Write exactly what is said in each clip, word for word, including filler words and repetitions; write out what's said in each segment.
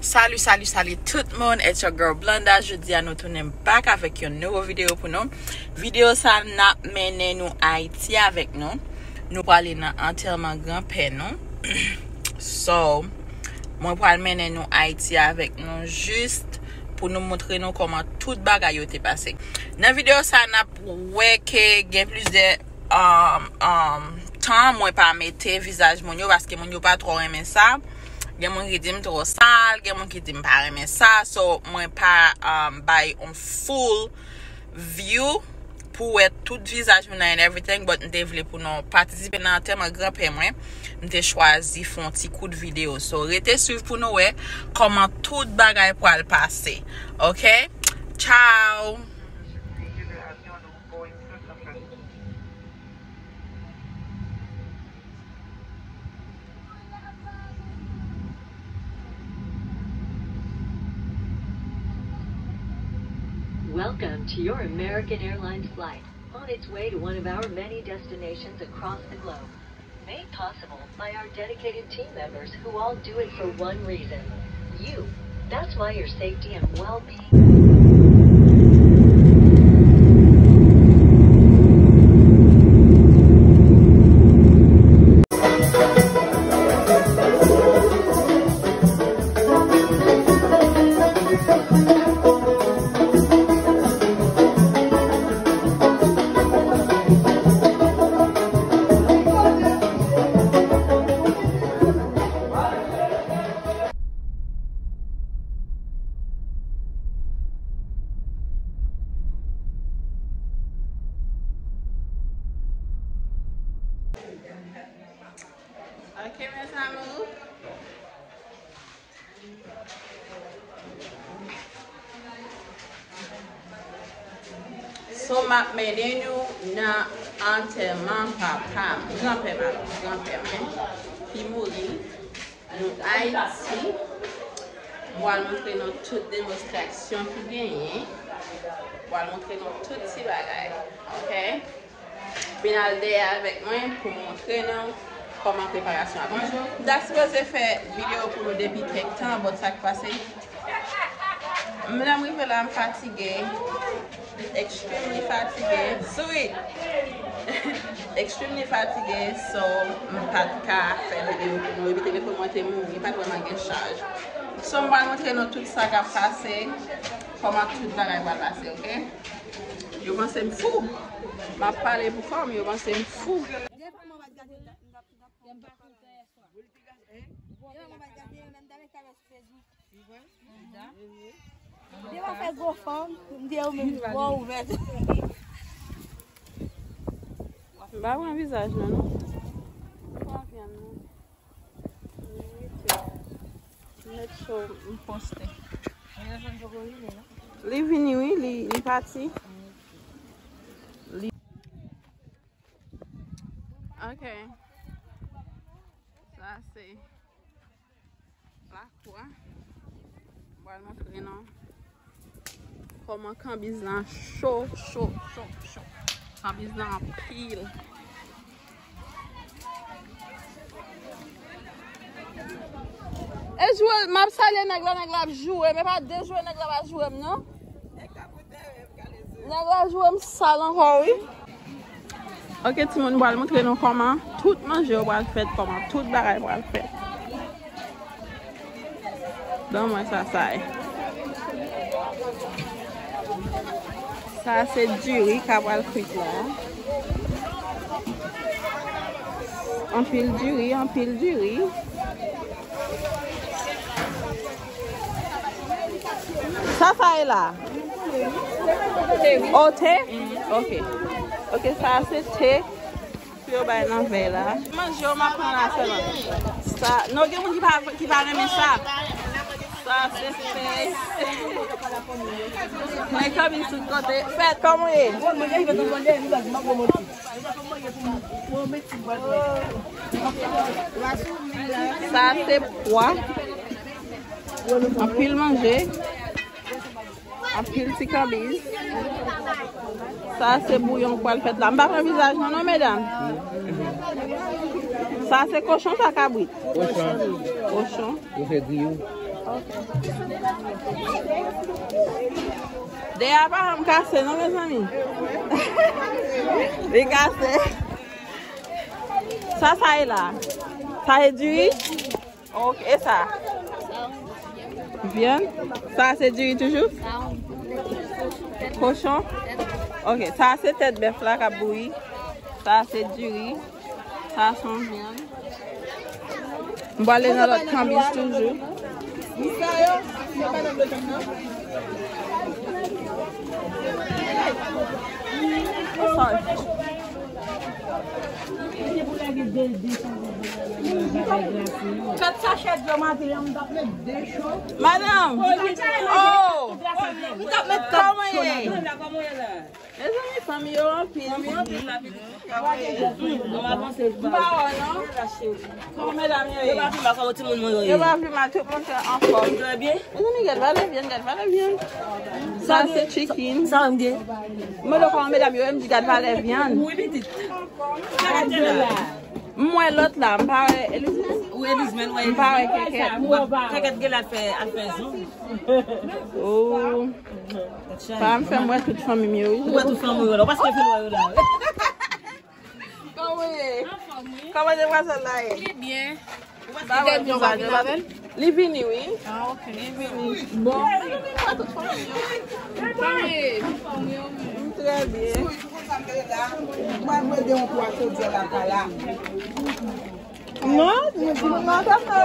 Salut, salut, salut tout moun, it's your girl Blanda. Jodi a nou tounen back avèk yon nouvo videyo pou nou. Videyo sa n ap mennen nou Ayiti avèk nou. Nou prale nan antèman granpè nou. So, mwen pral mennen nou Ayiti avèk nou jis pou nou montre nou kòman tout bagay yo te pase. Nan videyo sa n ap wè ke gen plizyè um, um, tan mwen pa mete vizaj moun yo paske moun yo pa twò renmen sa. Gen moun ki di m twò sal, gen moun ki di m pa renmen sa. So, mwen pa um, bay on full view pou wè tout vizaj moun nan and everything, but m te vle pou nou patisipe nan antèman granpè mwen. M te chwazi fè yon ti kout videyo. So, rete swiv pou nou wè kòman tout bagay pral pase. Ok? Ciao! Welcome to your American Airlines flight, on its way to one of our many destinations across the globe. Made possible by our dedicated team members who all do it for one reason, you. That's why your safety and well-being. Ok, mes amours. So, m ap mennen nou nan antèman papa m, granpè m, granpè mwen, ki mouri. Nou Ayiti. M pral montre nou tout demonstrasyon ki genyen. M pral montre nou tout ti bagay. Ok? Vin al dèyè avèk mwen pou m montre nou kòman preparasyon ap. M ta sipoze fè videyo pou nou depi kèk tan, but sa k pase, m lè m rive la, m fatige. Extremely fatige. Sweet. Extremely fatige, so m pa t ka fè videyo pou nou. Epi telefòn mwen te mouri, pa t vrèman gen chaj. So, m pral montre nou tout sa k ap pase, kòman tout bagay pral pase, ok? Yo panse m fou. M ap pale pou kò m, yo panse m fou. Depi w ap fè gwo fanm, m di ou menm bò ouvè. M pa pran vizaj nan non. M pa pran non. M rete. M mèt cho, m poste. Li vini wi, li, li pati. Li. Ok. Sa se lakwa. M pral montre nou kòman kanbiz lan cho, cho, cho, cho. Kanbiz lan anpil. E joure, m ap salye nèg la, nèg la ap joure m. E pa de joure nèg la pa joure m, non. Nèg la joure m sal ankò, wi. Ok, timoun, m pral montre nou kòman tout manje yo pral fèt, kòman tout bagay pral fèt. Ban mwen sa, sa ye. Sa se diri k ap pral kwit la. Anpil diri, anpil diri. Sa, sa ye la? O, te? Ok. Ok, sa se te. Pou yo bay nan vè la. Manje yo m ap pran la sèlman. Sa, non, gen moun ki pa, ki pa renmen sa. Sa, se fèy. Mwen kanpe sou kote. Fèt, kòman w ye? Sa, se pwa. Anpil manje. Anpil ti kanbiz. Sa se bouyon k pral fèt la. M pa pran vizaj non, non, medam. Sa se kochon, sa kabrit? Kochon. Kochon. Yo fè griyou. Dè a pa janm kase non, mezanmi. Li kase. Sa, sa e la? Sa e diri? Ok, e sa? Vyann? Sa se diri toujou? Kochon? Ok, sa se tèt bèf la k ap bouyi. Sa se diri. Sa se yon vyann. M prale nan lòt kanbis toujou. Madanm! Oh! Kòman ye? Mezanmi, fanmi yo anpil. Fanmi yo anpil la, pitit. Kòman ye? M pa wè non. Kòman medam yo ye? Yo pa pi mal, kòman timoun mwen yo ye? Yo pa pi mal, tout moun te anfòm. Trè byen. Mezanmi, gad valè vyann, gad valè vyann. Sa se chicken. Sa m gen. Mwen, kòman medam yo, m di gad valè vyann. Wi, pitit. M wè lòt la, m pa wè Elizmen. Wi, Elizmen, wè. M pa wè Kèkèt. Kèkèt gen la fè, al fè zong. Oh. Pa m fè m wè tout fanmi m yo, wi. Ou wè tout fanmi w yo la. Ou pa fin wè yo la. Kòman ye? Kòman demwazèl la ye? Li byen. Ba wè vizaj la. Li vini, wi. Ah, ok. Li vini. Bon. Kòman ye? M trè byen. Mwen mwen de yon twa chodyè la pa la. Non, nou di nou pa fè.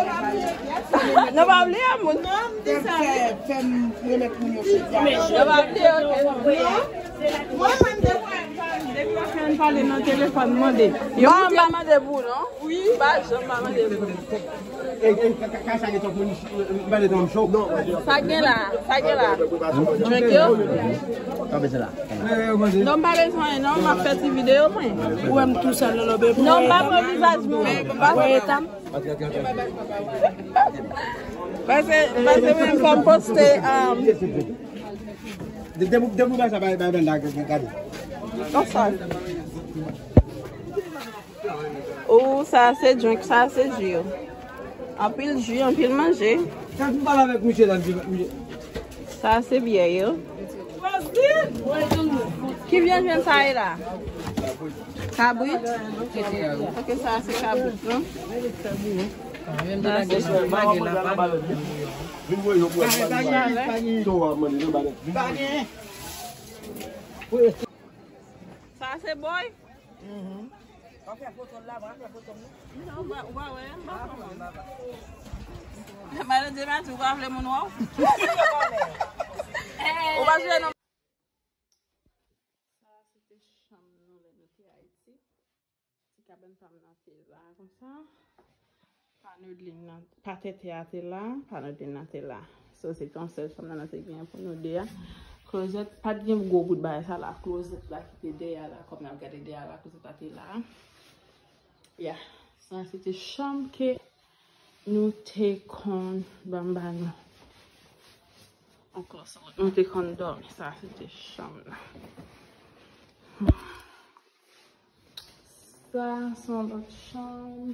Nou pa bliye moun. Non, m di sa. Fè, fè m remèt moun yo chodyè. Nou pa bliye, ok. Non. Mwen menm de mwen, depi w ap fè n pale nan telefòn, mande. Yo, m pa mande pou ou, non. Wi. M pa janm pa mande pou ou. E, e, ka, ka, ka sa gen twòp moun, m pa de twòp show. Sa gen la, sa gen la. Drink yo. Kanpe se la. Non, m pa bezwen, non, m ap fè ti videyo, mwen. Ou wè m tou sèl nan lòbè pou. Non, m pa pran vizaj mwen. M pa pran eta m. Pase, pase mwen fò m poste, um, de, de, de pou sa bay, bay, bay, gade. Oh, sa se drink, sa se ji yo. Anpil ji, anpil manje. Sa pou pale avèk misye la, misye. Sa se byè yo. Ki vyann vyann sa ye la? Kabrit? Ok, sa se kabrit, non? Sa se Sa se boy? Mhm. Ou fè foto l la, mwen fè foto m nan. Non, ou pa, ou pa wè, m pa konn. Madan Djemati, ou pa vle moun wè w? Ou pa vle non. Sa se te chanm nou lè nou te Ayiti. Ti kabann pa m nan te la konsa. Pano de lim nan, pa tètè a te la, pano de lim nan te la. So, se te yon sèl chanm nan nou te gen pou nou de a. Klozèt, pa t gen gwo bout bagay sa la. Klozèt la ki te dèyè a la, kòm n ap gade dèyè a la, klozèt la te la. Ya, sa se te chanm ke nou te konn ban m ba nou. Ankò, sa nou te konn dòmi, sa se te chanm nan. Sa se yon lòt chanm.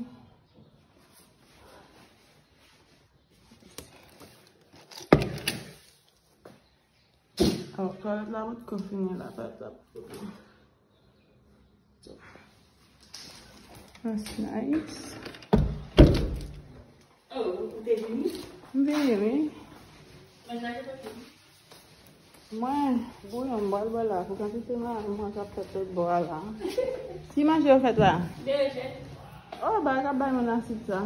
Alò, twalèt la, mwen t konfine la, pa t ap. That's nice. Oh, ou te vini? M vini, wi. Manje la te fini? Mwen, bouyon m pral bwè la, pou kantite manje mwen k ap fèt lòt bò a la. Ki manje yo fèt la? Berejèn. Oh, bagay k ap bay moun asid sa.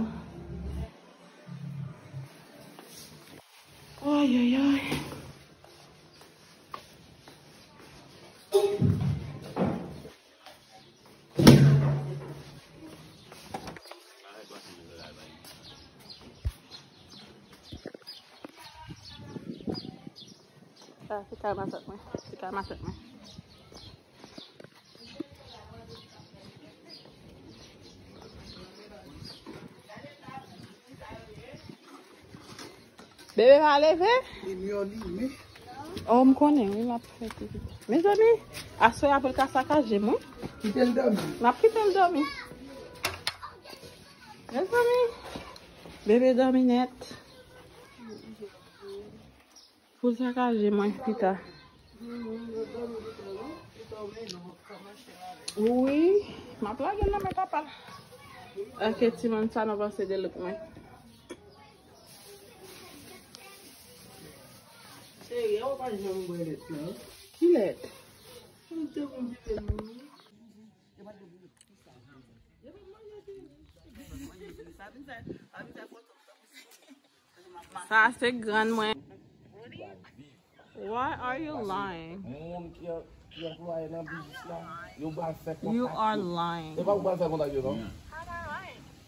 Oy, oy, oy. Sa se kay matant mwen. Se kay matant mwen. Bebe pa leve? Oh, m konnen, wi, m ap fè pitit. Mezanmi, aswè a pou l ka sakaje m, wi. Kite l dòmi. M ap kite l dòmi. Mezanmi, bebe dòmi nèt. Pou l sakaje mwen pita. Wi, m ap lage l nan men papa l. Ok, timoun, sa nou panse de look mwen? Cheri, ou pa janm bwè lèt la. Ki lèt? Ou te konn vide nou. Sa se grann mwen. Why are you lying? Moun ki an- ki anplwaye nan biznis la, yo pral fè kontak yo. You are lying. Se pa ou pral fè kontak yo, non?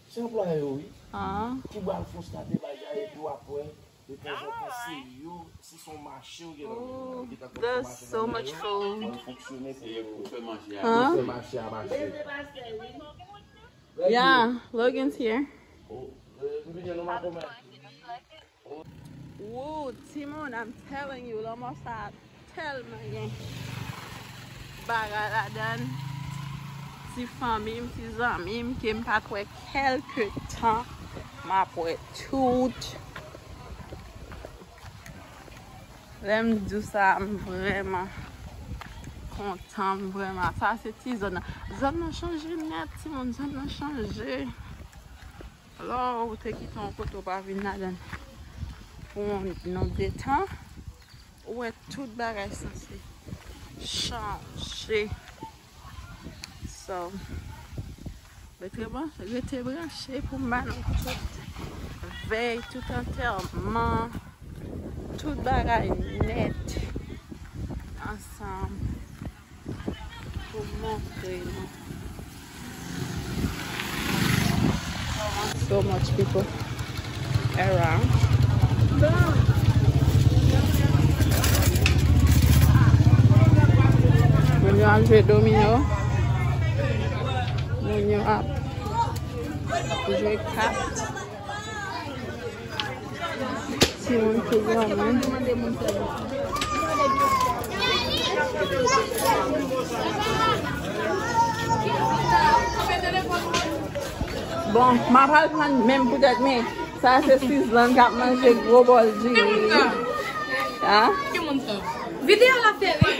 Se anplwaye yo, wi. Ah. Ki pral konstate bagay epi w ap wè, de tanzantan, se yo, si se yon mache ou gen nan men yo, ki ta konn fè mache nan men yo, pou l fonksyone pou yo fè mache a mache. Yeah, Logan's here. Woo, timoun, I'm telling you, lanmò sa tèlman gen bagay ladan l. Ti fanmi m, ti zanmi m, ke m pa t wè kèlke tan, m ap wè tout. Lè m di w sa, m vrèman kontan, m vrèman. Sa se ti zòn nan. Zòn nan chanje nèt, timoun, zòn nan chanje. Lè w te kite yon kote w pa vin ladan l pou yon non de tan, ou wè tout bagay sanse chanje. So, rete branche, rete branche pou m ba nou tout vèy, tout antèman, tout bagay nèt ansanm. Pou montre nou. So much people around. Moun yo ap jwe domino. Moun yo ap jwe kat. Timoun tou granmoun. Bon, m ap al pran menm poutèt, men sa se Sizlann k ap manje gwo bòl diri. Ki moun sa? Ki moun sa? Videyo la fè ri.